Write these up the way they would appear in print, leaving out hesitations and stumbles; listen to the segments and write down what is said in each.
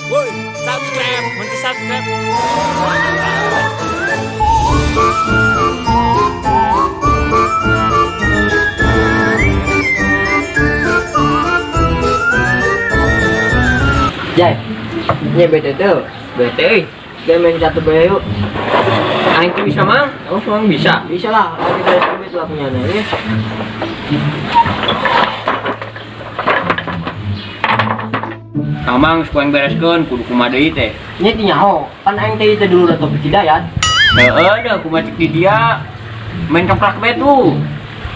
Woi, subscribe, mun subscribe. Jai, nya bete tuh. Bete euy. Dia main catur bae yuk. Aing tuh bisa, Mang. Oh, Mang bisa. Bisa lah, lagi beres duit lah punya nih. Nah, Mang, ku aing bereskeun kudu kumaha deui teh. Nya teh nyaho, pan aing teh itu dulu udah topik hidayat. Heeh, dah kumaha cek di dia. Main congklak bae tuh.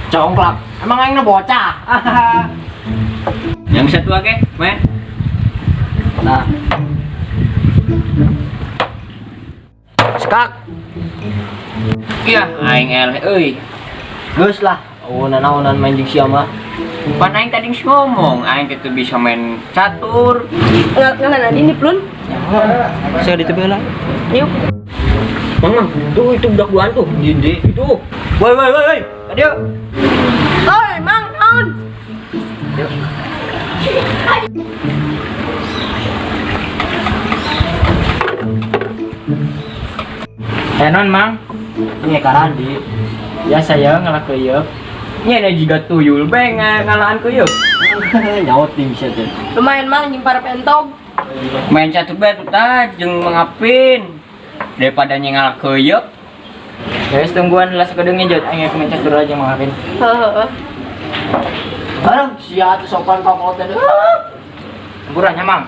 Congklak. Emang aing na bocah. Yang satu oke, main. Nah. Sekak. Iya, aing eleh euy. Geus lah. Oh, nanaonan main jeung sia mah. Pan aing tadi geus ngomong, aing teh teu bisa main catur. Ngalan ini plun. Saya di tepi lah. Yuk. Mang, Mang, tuh itu budak duaan tuh. Dindi. Itu. Woi, woi, woi, woi. Tadi yuk. Oi, Mang, naon? Yuk. Eh non Mang, Ini Karandi. biasa ya ngelak keuyeup. Nya ada jiga tuyul bae ngalahan keuyeup. Nyaut nih bisa tuh. Lumayan Mang jeung para pentog. Main catur bae tuh tah jeung mangapin. Daripada nya ngalah keuyeup. Guys, tungguan lah sakedeungnya jod aing rek main catur aja Mang Apin. Heeh. Aduh, sia tuh sopan kau teh. Tempurannya Mang.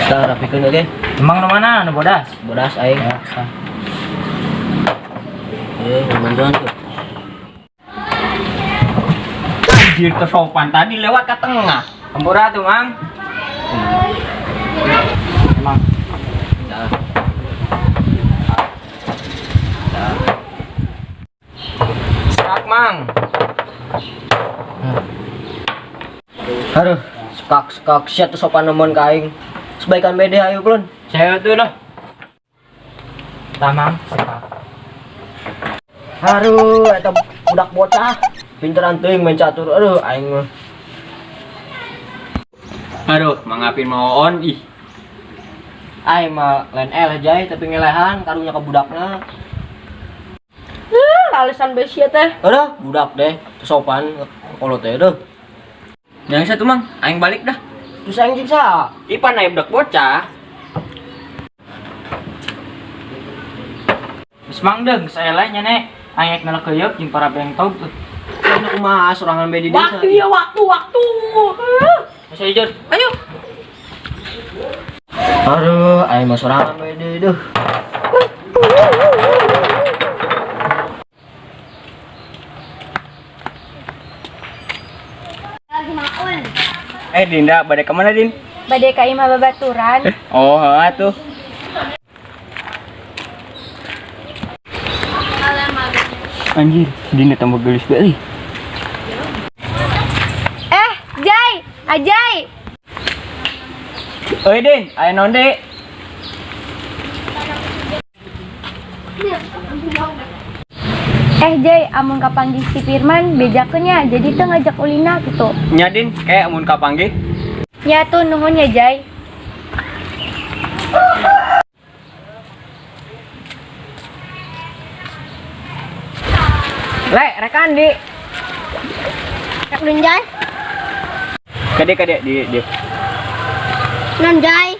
Tah rapikeun oke. Emang nu mana nu bodas? Bodas aing. Ya, sah. Eh, bantuan tuh. Anjir teu sopan tadi lewat ke tengah. Tempura tuh Mang. Emang. Dah. Dah. Sak Mang. Aduh, sekak sekak sia tuh sopan nemen ka aing. Sebaikan bede ayo kulon. Saya tuh dah. Tah Mang, sekak. Aduh, eta budak bocah. Pinteran teuing main catur. Aduh, aing mah. Aduh, mangapin mau on ih. Aing mah lain eleh jai tapi ngelehan karunya ke budakna. Eh, alasan bae sia teh. Aduh, budak deh, sopan kalau teh deh. Yang satu Mang, aing balik dah. Terus aing jeung saha? Ipan aing budak bocah. Geus Mang deung, saya lain nya nek. Aing rek ngelak keuyeup jeung para bentog tuh. Aing kumaha sorangan bae di desa. Waktu ya waktu waktu. Eh, Saya jod. Ayo. Aduh, aing mah sorangan bae deui deuh. Eh Dinda, bade kemana Din? Bade ka imah babaturan. Oh, heeh tuh. Anjir, Dinda tambah gelis banget. Eh, Jai, Ajai. Oi Din, aya naon deui? Eh, Jai, amun kapanggih si Firman bejakeun nya, jadi teu ngajak ulina gitu. Nya Din, kayak amun kapanggih. Nya tuh nuhun ya, Jai. Le, rekan di. Rek nun Jai. Kade kade di di. Non Jai.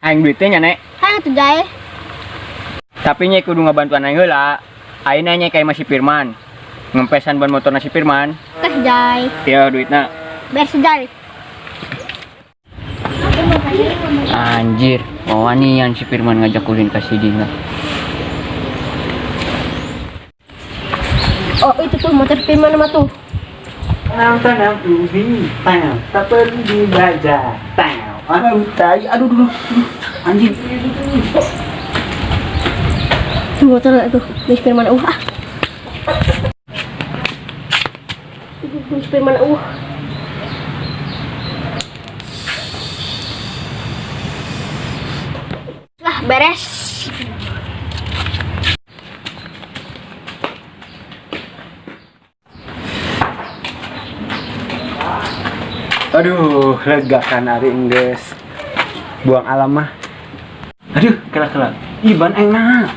Aing duitnya nya nek. Hayang atuh Jai. Tapi nya kudu ngabantuan aing heula. Aing nanya kayak masih Firman. Ngempesan ban motor si Firman. Teh Jai. Iya duitna. Beres Jai. Anjir, oh yang si Firman ngajak ulin ke si Dinda. Oh, itu tuh motor Firman mah tuh. Tanam ubi, tanam tak perlu dibaca. Tanam, aduh, tai, aduh, aduh, aduh, anjing. Tuh motor tuh, Miss Firman ah. Miss Firman. Lah beres. Aduh, lega kan ari enggeus. Buang alam mah. Aduh, kela-kela. Iban enak.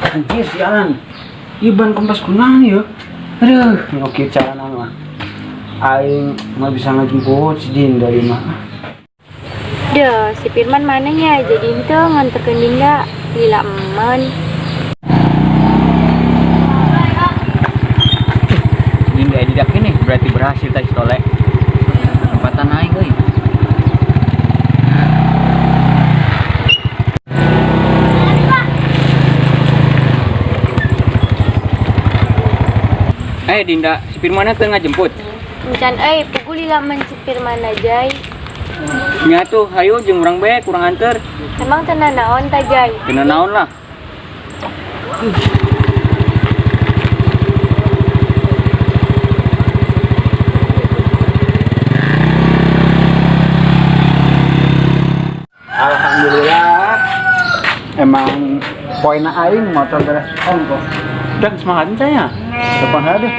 Anjir sialan. Iban kompas kunang ya. Aduh, oke carana mah. Aing nggak bisa ngejemput si Dinda di mah. Duh, si Firman mananya jadi ente nganterkeun Dinda lila emen. Dinda tidak ini berarti berhasil tadi tole. Kesempatan aing euy. Eh Dinda, si Firman teu ngajemput. Encan euy, puguh lila emen si Firman Jai. Nya tuh, hayu jeung urang bae kurang anter. Emang teu naon ta Jai? Kena naon lah. Alhamdulillah. Emang poin aing motor beres ongkoh. Dan semangatin saya. Depan ada.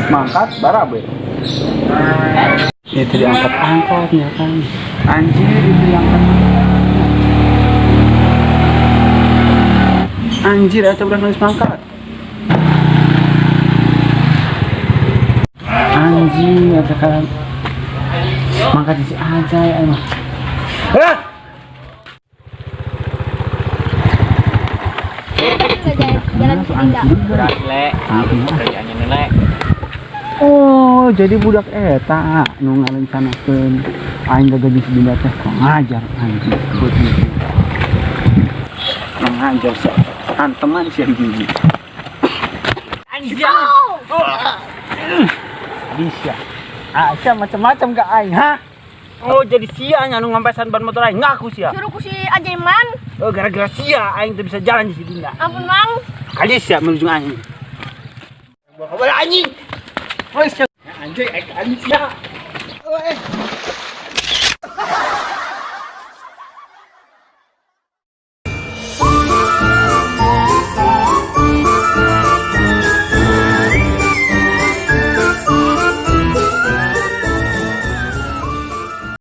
Mangkat barabe. Itu diangkat-angkatnya kan. Anjir itu diangkat. Anjir atau udah nulis mangkat. Anjir atau kan mangkat isi aja ya emang. Hah? Jai, jalan si Dinda. Berhasil le. Kerjaannya nilai. Oh, jadi budak eta nu ngarencanakeun aing gagaji si Dinda teh kok ngajar anjing. Kurang ngajar sih. Anteman sih gigi. Anjing. Bisa. Sia macam-macam ke aing, ha? Oh, jadi sia nya nu ngampesan ban motor aing ngaku sia. Suruh ku si Ajay man. Oh, gara-gara sia aing teu bisa jalan di si Dinda. Ampun mang. Kali sia menuju aing. Bawa anjing. Oh, sia. Anjing, anjing sia. Oh, eh.